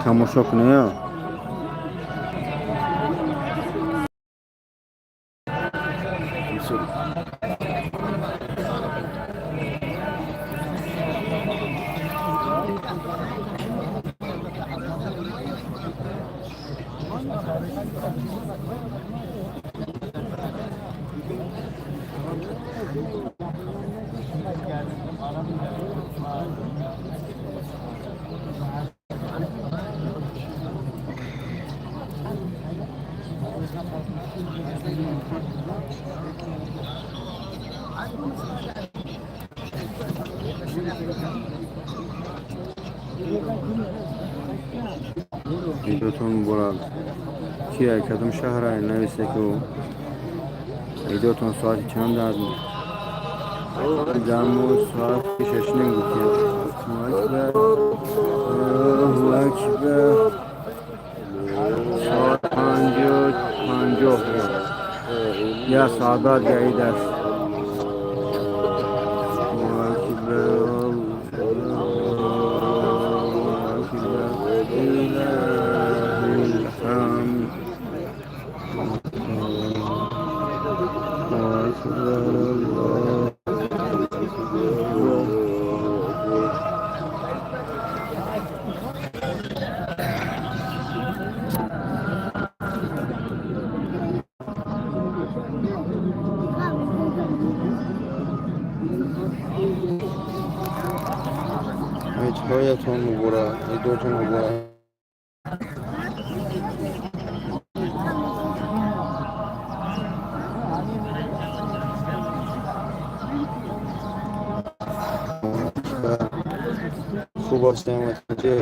Тамошо кунед. Идотон муборак. Кия, кадом шаҳра, нависе ку. Идотон соати чанд аст? Дар мо соати 6:30 гуфтем. Аллоҳу акбар. Соат 5:50, як соат баъд ид аст. Аллоҳу акбар, Аллоҳу акбар, лиллаҳил ҳамд. Аллоҳу акбар, Аллоҳу акбар. Идҳоятон муборак, идотон муборак. Хуб ҳастем, ватанҷе.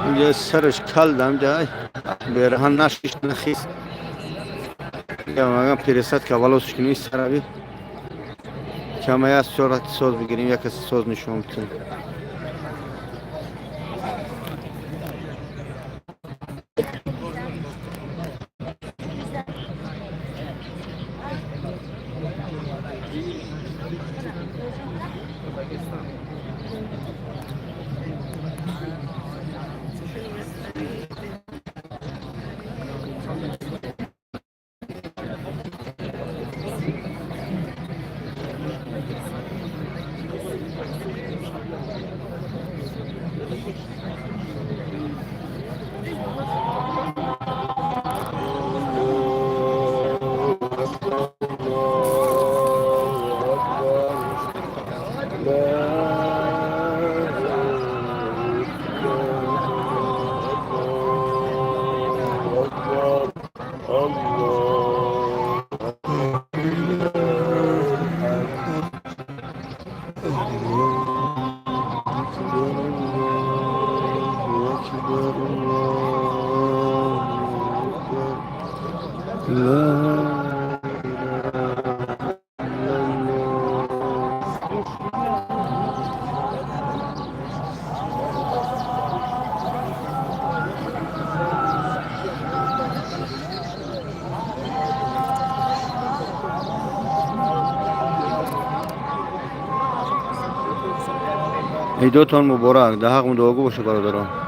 Инҷа сараш калдам ҷай бераҳан нашишт, нахист. Магам пересадка волос кунӣ сарави кама аз сурати соз бигирем, як каси соз нишон битем. لا إله إلا الله. Идотон муборак, дар ҳаққмон дуогӯ бошед, бародарон.